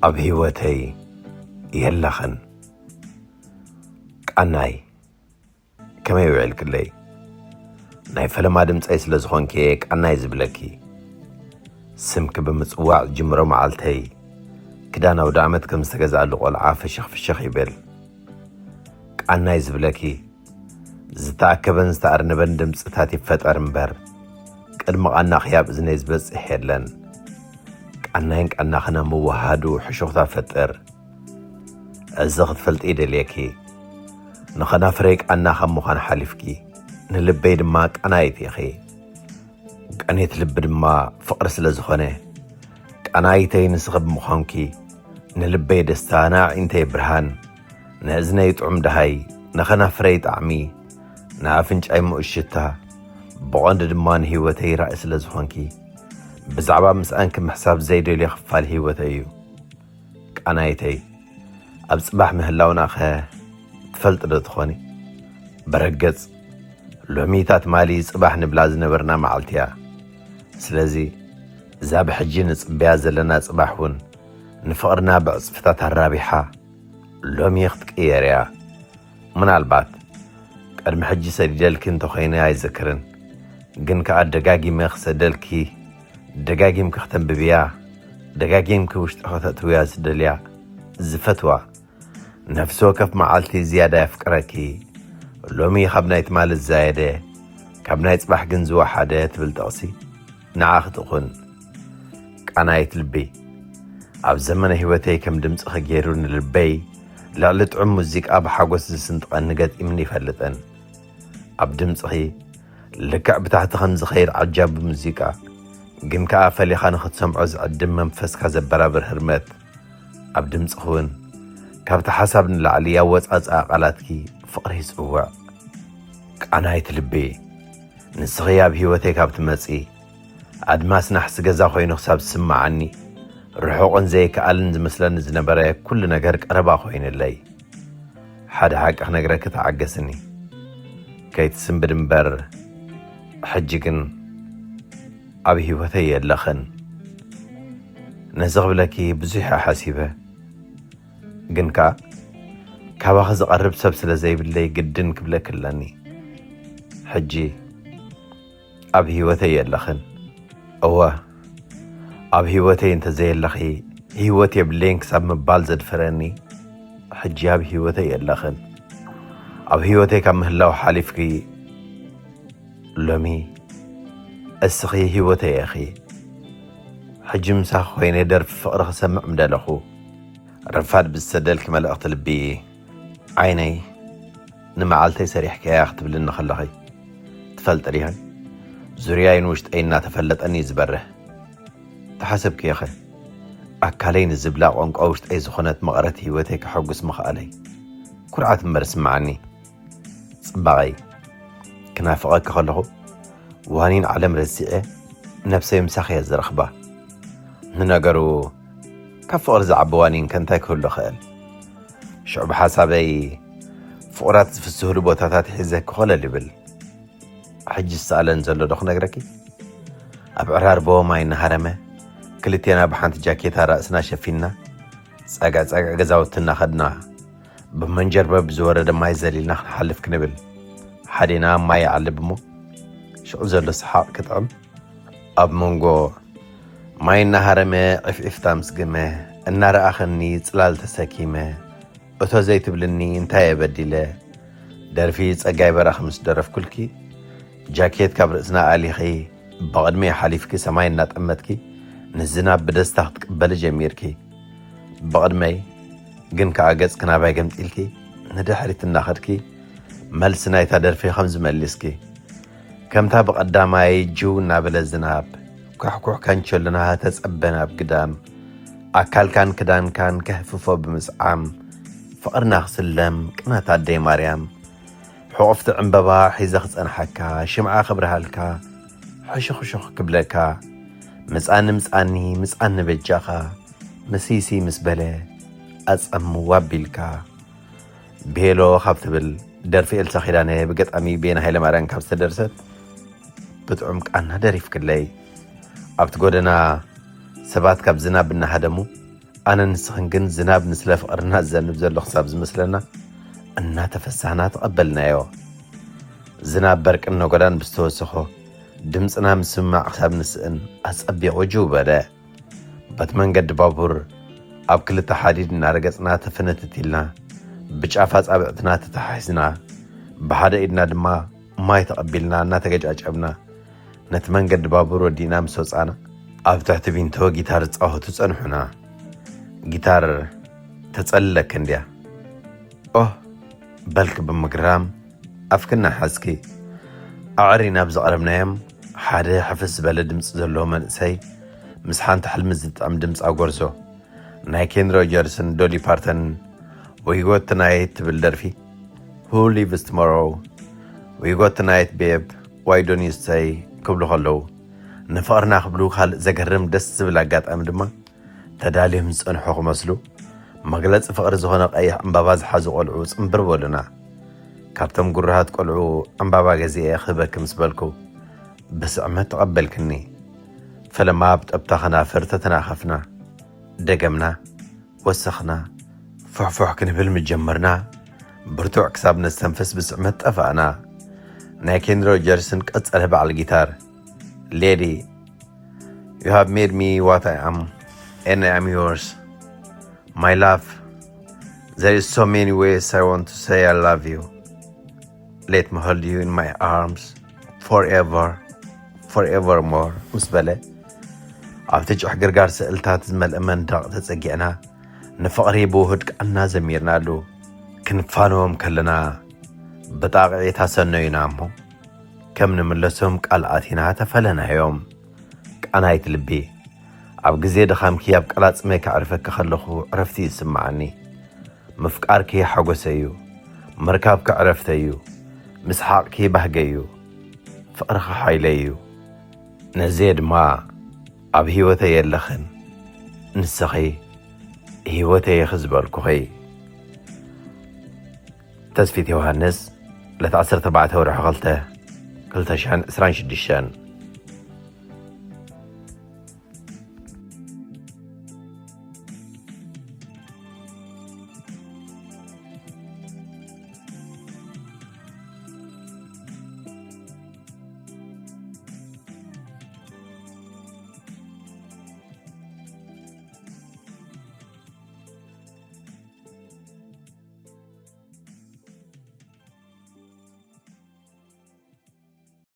ኣብ ህይወተይ የለኽን። ቃናይ፣ ከመይ ውዒልክለይ? ናይ ፈለማ ድምፀይ ስለ ዝኾንኪ እየ ቃናይ ዝብለኪ። ስምኪ ብምፅዋዕ ዝጅምሮ መዓልተይ፣ ክዳን ኣውደ ዓመት ከም ዝተገዝኣሉ ቆልዓ ፍሽኽ ፍሽኽ ይብል። ቃናይ ዝብለኪ፣ ዝተኣከበን ዝተኣርነበን ድምፅታት ይፈጠር እምበር፣ ቅድሚ ቃናኺ ኣብ እዝነይ ዝበፅሕ የለን። ቃናይን ቃናኽን ኣብ ምውሃሃዱ ሕሹኽታ ፈጥር። እዚ ክትፈልጢ ይደልየኪ። ንኸናፍረይ ቃና ካብ ምዃን ሓሊፍኪ፣ ንልበይ ድማ ቃናይት ኢኺ። ቅኔት ልቢ ድማ ፍቕሪ ስለ ዝኾነ፣ ቃናይተይ ንስኺ ብምዃንኪ፣ ንልበይ ደስታ፣ ንኣዒንተይ ብርሃን፣ ንእዝነይ ጥዑም ደሃይ፣ ንኸናፍረይ ጣዕሚ፣ ንኣፍንጫይ ምኡዝ ሽታ፣ ብቐንዱ ድማ ንህይወተይ ራኢ ስለ ዝኾንኪ፣ ብዛዕባ ምስኣንኪ ምሕሳብ ዘይደልዮ ክፋል ህይወተይ እዩ። ቃናይተይ፣ ኣብ ጽባሕ ምህላውናኸ ትፈልጢ ዶ ትኾኒ? በረገጽ፣ ሎሚ እታ ትማሊ ጽባሕ ንብላ ዝነበርና መዓልቲ እያ። ስለዚ፣ እዛ ብሕጂ ንጽበያ ዘለና ጽባሕ እውን ንፍቕርና ብዕጽፍታት ኣራቢሓ ሎሚ ክትቅየር እያ። ምናልባት ቅድሚ ሕጂ ሰዲደልኪ እንተኾይነ ኣይዝክርን፣ ግን ከኣ ደጋጊመ ክሰደልኪ፣ ደጋጊምኪ ከተንብብያ፣ ደጋጊምኪ ውሽጢ ከተእትውያ ዝደልያ፣ ዝፈትዋ፣ ነፍሲ ወከፍ መዓልቲ ዝያዳ የፍቅረኪ፣ ሎሚ ካብ ናይ ትማሊ ዝዛየደ፣ ካብ ናይ ጽባሕ ግን ዝወሓደ ትብል ጥቕሲ ንዓኺ ትኹን። ቃናይት ልቢ፣ ኣብ ዘመነ ህይወተይ ከም ድምጽኺ ገይሩ ንልበይ ልዕሊ ጥዑም ሙዚቃ ብሓጎስ ዝስንጥቀኒ ገጢምኒ ይፈልጥን። ኣብ ድምጽኺ ልክዕ ብታሕቲ ከም ዝኸይድ ዓጃቢ ሙዚቃ፣ ግን ከኣ ፈሊኻ ንኽትሰምዖ ዝዕድም መንፈስካ ዘበራብር ህርመት፣ ኣብ ድምጽኺ እውን ካብቲ ሓሳብ ንላዕሊ ኣወጻጽኣ ቃላትኪ ፍቕሪ ይጽውዕ። ቃናይት ልቢ፣ ንስኺ ኣብ ህይወተይ ካብ ትመጺ፣ ኣድማስ ናሕሲ ገዛ ኮይኑ ክሳብ ዝስምዓኒ፣ ርሑቕን ዘይከኣልን ዝመስለኒ ዝነበረ ኩሉ ነገር ቀረባ ኮይኑለይ። ሓደ ሓቂ ክነግረኪ ተዓገስኒ። ከይትስንብድ እምበር፣ ሕጂ ግን ኣብ ህይወተይ የለኽን። ነዚ ክብለኪ ብዙሕ እየ ሓሲበ። ግን ከኣ፣ ካባኺ ዝቐርብ ሰብ ስለ ዘይብለይ ግድን ክብለኪ ኣለኒ። ሕጂ ኣብ ህይወተይ የለኽን። እወ፣ ኣብ ህይወተይ እንተዘየለኺ፣ ህይወት የብለይን ክሳብ ምባል ዘድፈረኒ፣ ሕጂ ኣብ ህይወተይ የለኽን። ኣብ ህይወተይ ካብ ምህላው ሓሊፍኪ፣ ሎሚ እስኺ ህይወተይ ኢኺ። ሕጂ ምሳኺ ኮይነ ደርፊ ፍቕሪ ክሰምዕ ምደለኹ። ረፋድ ብዝሰደልኪ መልእኽቲ ልቢ፣ ዓይነይ ንመዓልተይ ሰሪሕካያ ክትብልኒ ከለኺ፣ ትፈልጢ ዲኺ? ዙርያይን ውሽጠይ እናተፈለጠኒ እዩ ዝበርህ። ተሓሰብክዮኸ? ኣካለይ ንዝብላ ቋንቋ ውሽጠይ ዝኾነት መቐረት ህይወተይ ከሐጉስ ምኽኣለይ ኩርዓት እምበር ስምዓኒ። ጽባቐይ፣ ክናፍቐኪ ከለኹ ዋኒን ዓለም ረሲዐ ነብሰይ ምሳኺ እየ ዝረኽባ። ንነገሩ፣ ካብ ፍቕሪ ዝዓቢ ዋኒን ከ እንታይ ክህሉ ክእል? ሽዑ ብሓሳበይ ፍቑራት ዝፍስህሉ ቦታታት ሒዘ ኮለል ይብል። ሕጂ ዝሰኣለን ዘሎ ዶ ክነግረኪ? ኣብ ዕራርቦ ማይ እናሃረመ፣ ክልቴና ብሓንቲ ጃኬታ ራእስና ሸፊንና፣ ጸግዒ ጸግዒ ገዛውቲ እናኸድና፣ ብመንጀርበብ ዝወረደ ማይ ዘሊልና ክንሓልፍ ክንብል፣ ሓዴና ኣብ ማይ ይዓልብ እሞ፣ ሽዑ ዘሎ ሰሓቕ ክጥዕም፣ ኣብ መንጎ ማይ እናሃረመ ዒፍዒፍታ ምስ ግመ፣ እናረኣኸኒ ጽላል ተሰኪመ፣ እቶ ዘይትብልኒ እንታይ እየ በዲለ? ደርፊ ጸጋይ በራኺ ምስ ደረፍኩልኪ፣ ጃኬት ካብ ርእስና ኣሊኺ፣ ብቕድመይ ሓሊፍኪ ሰማይ እናጠመትኪ፣ ንዝናብ ብደስታ ክትቅበሊ ጀሚርኪ። ብቕድመይ ግን ከኣ ገጽኪ ናባይ ገምጢልኪ፣ ንድሕሪት እናኸድኪ፣ መልሲ ናይታ ደርፊ ከምዚ መሊስኪ። ከምታ ብቐዳማይ ጅው እናበለ ዝናብ፣ ኳሕኩሕ ካንቸሎና ተጸበ ናብ ግዳም፣ ኣካልካን ክዳንካን ከህፍፎ ብምስዓም፣ ፍቕርና ክስለም ቅናት ኣደይ ማርያም። ሕቑፍቲ ዕምበባ ሒዘ ክጸንሓካ፣ ሽምዓ ክብርሃልካ፣ ሕሹኽሹኽ ክብለካ፣ ምጻኒ ምጻኒ ምጻኒ በጃኻ፣ ምስይስይ ምስ በለ ኣጸምዋ ኣቢልካ። ቤሎ ካብ ትብል ደርፊ ኤልሳ ኪዳነ ብገጣሚ ቤና ሃይለማርያም ካብ ዝተደርሰት ብጥዑም ቃና ደሪፍክለይ። ኣብቲ ጎደና ሰባት ካብ ዝናብ እናሃደሙ ኣነ ንስኽን ግን ዝናብ ንስለ ፍቕርና ዝዘንብ ዘሎ ክሳብ ዝመስለና እናተፈሳህና ተቐበልናዮ። ዝናብ በርቅን ነጎዳን ብዝተወሰኾ ድምፅና ምስማዕ ክሳብ ንስእን ኣጸቢቑ ጅው በለ። በቲ መንገዲ ባቡር ኣብ ክልተ ሓዲድ እናረገጽና ተፈነትት ኢልና ብጫፍ ኣጻብዕትና ተተሓሒዝና ብሓደ ኢድና ድማ ማይ ተቐቢልና እናተገጫጨብና ነቲ መንገዲ ባቡር ወዲእና ምስ ወጻና ኣብ ትሕቲ ቢንቶ ጊታር ዝጻወቱ ጸንሑና። ጊታር ተጸልለኪ እንድያ ኦህ በልኪ ብምግራም ኣፍኪ እናሓዝኪ። ኣዕሪና ኣብ ዘቕረብናዮም ሓደ ሕፍስ ዝበለ ድምፂ ዘለዎ መንእሰይ ምስ ሓንቲ ሕልሚ ዝጥዕም ድምፃ ጎርዞ ናይ ኬን ሮጀርስን ዶሊ ፓርተንን We Got Tonight ትብል ደርፊ Who Lives Tomorrow We Got Tonight Babe Why Don't You Stay ክብሉ ከለዉ ንፍቕርና ክብሉ ካልእ ዘገርም ደስ ዝብል ኣጋጣሚ ድማ ተዳልዮም ዝጸንሑ ክመስሉ መግለጺ ፍቕሪ ዝኾነ ቀይሕ ዕምባባ ዝሓዙ ቆልዑ ጽምብር በሉና። ካብቶም ግሩሃት ቆልዑ ዕምባባ ገዚኤ ክህበኪ ምስ በልኩ ብስዕመት ተቐበልክኒ። ፈለማ ብጠብታ ከናፍር ተተናኸፍና። ደገምና፣ ወሰኽና፣ ፉሕፉሕ ክንብል ምጀመርና። ብርቱዕ ክሳብ ነስተንፍስ ብስዕመት ጠፋእና። ናይ ኬን ሮጀርስን ቀጸለ በዓል ጊታር Lady You have made me what I am, and I am yours. My love, there is so many ways I want to say I love you. Let me hold you in my arms forever, forevermore. ምስ በለ ኣብቲ ጭሕግርጋር ስእልታት ዝመልአ መንደቕ ተጸጊዕና ንፍቕሪ ብውሁድ ቃና ዘሚርናሉ። ክንፋነዎም ከለና ብጣቕዒት ኣሰነዩና እሞ ከም ንምለሶም ቃል ኣቲና ተፈለናዮም። ቃናይት ልቢ፣ ኣብ ግዜ ድኻምኪ ኣብ ቀላጽመ ከዕርፈኪ ከለኹ ዕረፍቲ ይስምዓኒ። ምፍቃርኪ ሓጎሰይ እዩ፣ ምርካብኪ ዕረፍተይ እዩ፣ ምስሓቕኪ ባህገይ እዩ፣ ፍቕርኺ ሓይለይ እዩ። ነዚ ድማ ኣብ ህይወተይ የለኽን፣ ንስኺ ህይወተይ ኢኺ ዝበልኩኺ። ተስፊት ዮሃንስ፣ ዕለት ዓሰርተ ኣርባዕተ ወርሒ ክልተ፣ ክልተ ሽሕን ዕስራን ሽዱሽተን።